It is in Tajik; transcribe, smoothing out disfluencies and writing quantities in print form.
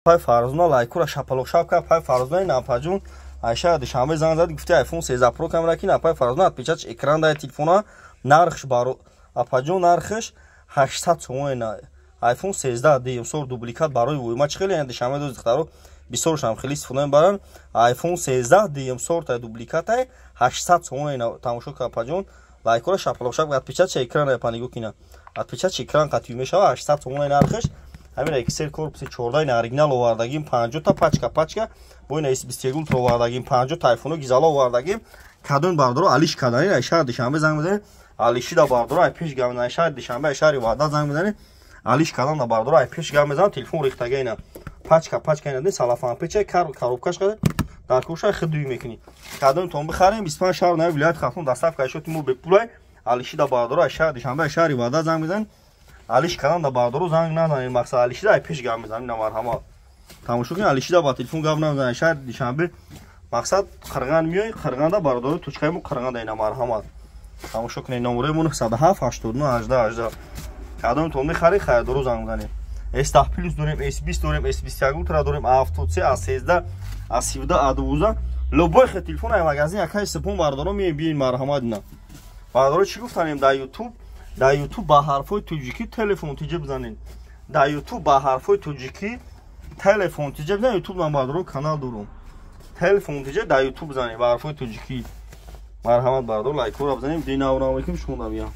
Апай Фарзона лайкура шапалоқшап кард. Апай Фарзона, ин апаҷун айша Душанбе занг зад, гуфти iPhone 13 Pro камера ки. Апай Фарзона, отпечаток экран дай телефона. Нархш баро, апаҷон, нархш 800 сомон. iPhone 13 дуюм сорт, дубликат барои вуйма чӣ хеле Душанбе доз духтаро бисёршам хеле истифода мебаранд. iPhone 13 дуюм сорта, дубликатай, 800 сомон. Тамошо ка, апаҷон, лайкора шапалоқшап. Отпечаток экран апа, нигоҳ кина, отпечаток экран қатъи мешава. 800 сомон нархш. Ҳамин XL корпуси 14 ин оригинал овардагим, 50 та пачка, пачка бо ина S21 Ultra овардагим, 50 та iPhone гизало овардагим. Кадон бардоро алиш кардани, ай шаҳр Душанбе занг мезанед, алиши да бардоро ай пеш гап мезанед. Ай шаҳри Душанбе, ай шаҳри Ваҳдат занг мезанед, алиш кардан да бардоро ай пеш гап мезанад. Телефон рехтага, ина пачка, пачка, ина салафан печа, коробкаш қадар дар кӯша худ дуй мекунӣ. Кадомтон бихарем, 25 шаҳр нави вилояти Хатлон доставка шоти мо бепулай. Алиши да бардоро ай шаҳри Душанбе, ай шаҳри Ваҳдат занг мезанед. Алиш кардан да бардоро занг назанед, мақсад алишида ай пеш гап мезанем. Ина марҳамат, тамошо кунед. Алишида ба телефон гап намезанед. Шаҳри Душанбе, мақсад Қирған меои, Қирғанда бардоро, точкаи мо Қирғанда. Ина марҳамат, тамошо кунед. Номерои мо 907 89 18 18. Кадомтон мехаред, хайрдоро занг мезанед. S10 Plus дорем, S20 дорем, S21 Ultra дорем, A73, A13, A17, A12, любой хе телефон ай магазин якай сипон бардоро меем, биёин, марҳамат. Ина бардоро, чӣ гуфтанем? Дар YouTube, дар YouTube ба ҳарфҳои тоҷикӣ телефон тиҷа бизанед. Дар YouTube ба ҳарфҳои тоҷикӣ телефон тиҷа бизанед. YouTube ман бардоро канал дорум, телефон тиҷа дар YouTube бизанед ба ҳарфҳои тоҷикӣ. Марҳамат, бардор, лайкҳоро бизанем. Динаврамекум шумо дамия.